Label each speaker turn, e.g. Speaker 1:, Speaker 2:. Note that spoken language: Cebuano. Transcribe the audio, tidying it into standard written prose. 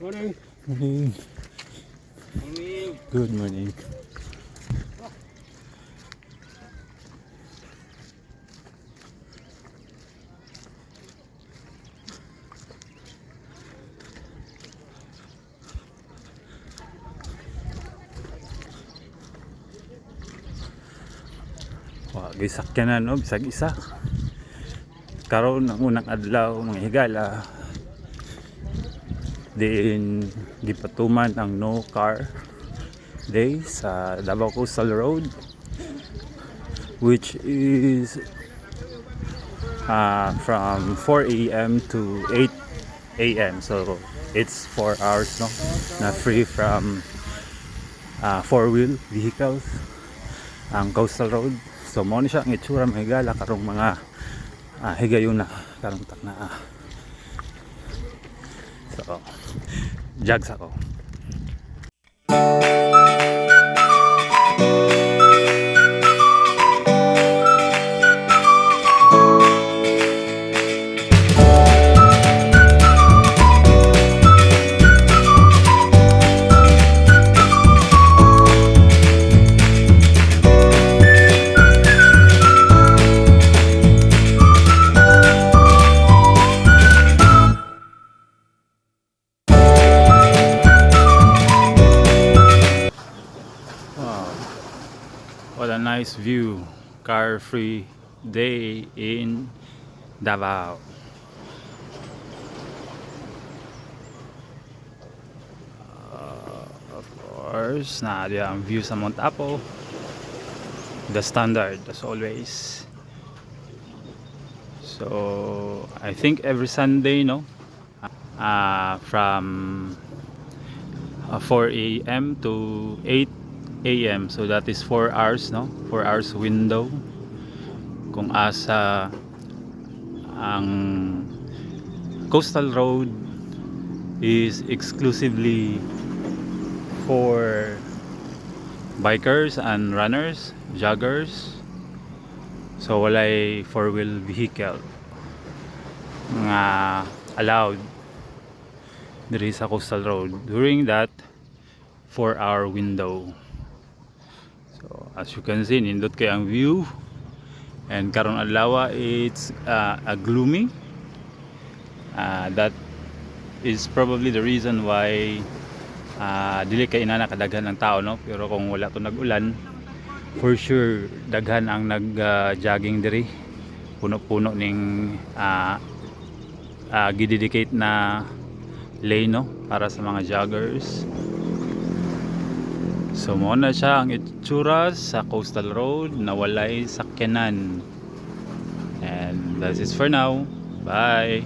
Speaker 1: Morning.
Speaker 2: Morning.
Speaker 1: Morning.
Speaker 2: Good morning. Wa gisakyanan, no, bisag isa. Karon ang unang adlaw, mga higala, diin gipatuman ang no car day sa Davao Coastal Road, which is from 4 a.m. to 8 a.m. So it's 4 hours, no, na free from four-wheel vehicles ang Coastal Road. So mao ni siya ang itsura, mga higala, karong mga higayuna, karong takna. So jogs ako. Wow. What a nice view. Car free day in Davao. Of course, naa ang view sa Mount Apo. The standard as always. So, I think every Sunday, no? From 4 a.m. to 8 a.m. So that is 4 hours, no? 4 hours window kung asa ang Coastal Road is exclusively for bikers and runners, joggers. So walay four-wheel vehicle nga allowed diri sa Coastal Road during that 4-hour window. So as you can see, nindot kay ang view, and karon adlaw it's a gloomy. That is probably the reason why dili kay inana kadaghan ng tao, no, pero kung wala to nag-ulan, for sure daghan ang nag jogging diri, puno-puno ning gidedicate na lane, no, para sa mga joggers. So mao na siya ang itsura sa Coastal Road na walay sakyanan, and that's it for now. Bye.